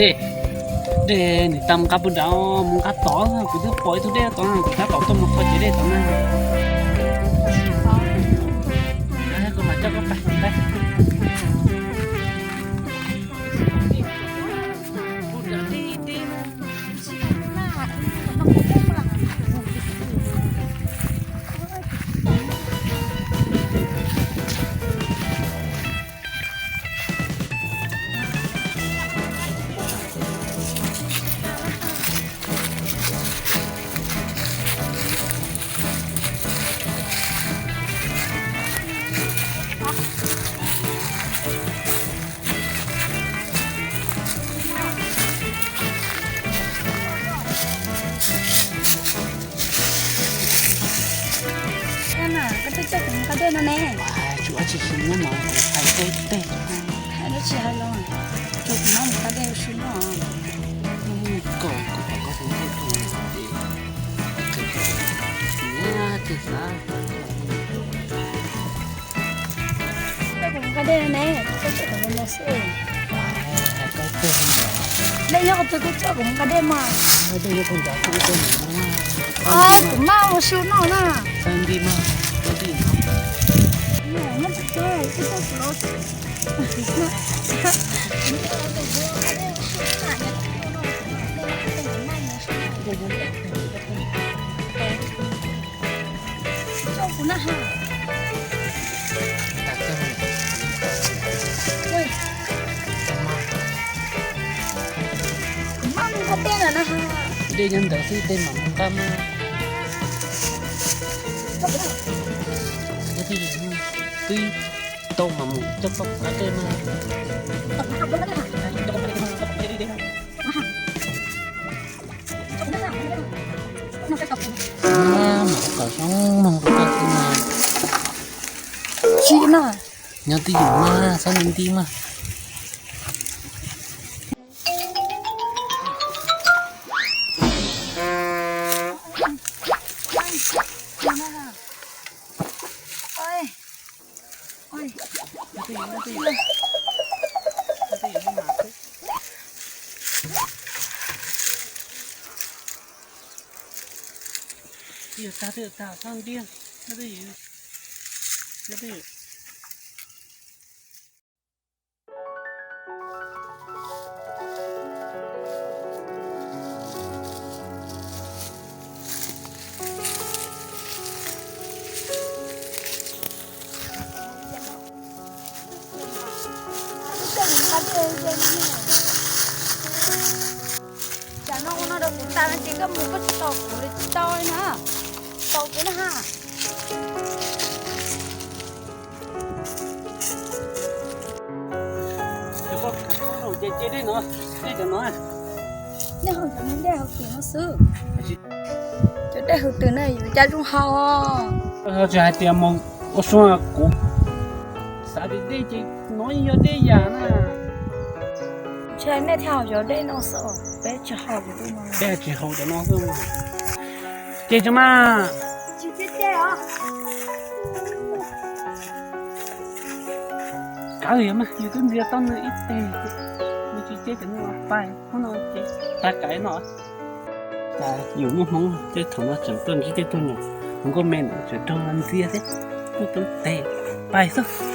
Dej, dej nws tau mus nqa puag nrad, mus nqa tod, kuv twb pom ib tug dej tod, kuv tab tom tuaj mus qhov kev dej tod na. Kuv mam coj koj pais. Koj twb coj kuv mus nqa dej no ne. Tsis ua tsis tsis muab mas kuv hais tej teg. Hais dab tsi hais los, coj kuv mab mus nqa dej ua si no. Kom kuv pom koj tus ntej tuaj ces, ces xav. Coj kuv mus nqa dej ne, koj coj kuv mus xwb. Dej nyob qhov twg koj coj kuv mus nqa dej mas. Kuv maj ua si no na. Coj kuv na ha. Kuv maj mus nqa dej lawm na ha. Dej nyob ntawd xwb, dej mam mus nqa mas. Twb tau mam mus coj koj nqa dej mas. Mam kom zoo mloog rau koj xwb mas. Tsis na. Nyob twj ywm mas, txhob nti nti mas. Tsam no ua no rau kuv tas no ces koj mus koj tsis tos kuv li tsis tau li na. Tos kuv na ha. Ces dej no, dej cov no. Nej haus cov dej haus twm no xwb. Cov dej haus twm na yuav cas zoo haus. Tsis hais tias mus ua si kuv xav tias dej ces no yog dej yam na. Ntshe nej thiaj haus cov dej no xwb, peb tsis haus cov dej no. Peb tsis haus cov no xwb. Ces tsis mas. Kav liam mas, yus twb ntxias tau nws ib teg, nws tsis ceb cov no pais, hnub no ces pais kav no. Cas yus muaj hmoob tej thaum no tseem tuaj ntsib tej tug nyuam hluas nkauj me ntawd tseem raug ntxias thiab, muaj tus teg pais xwb.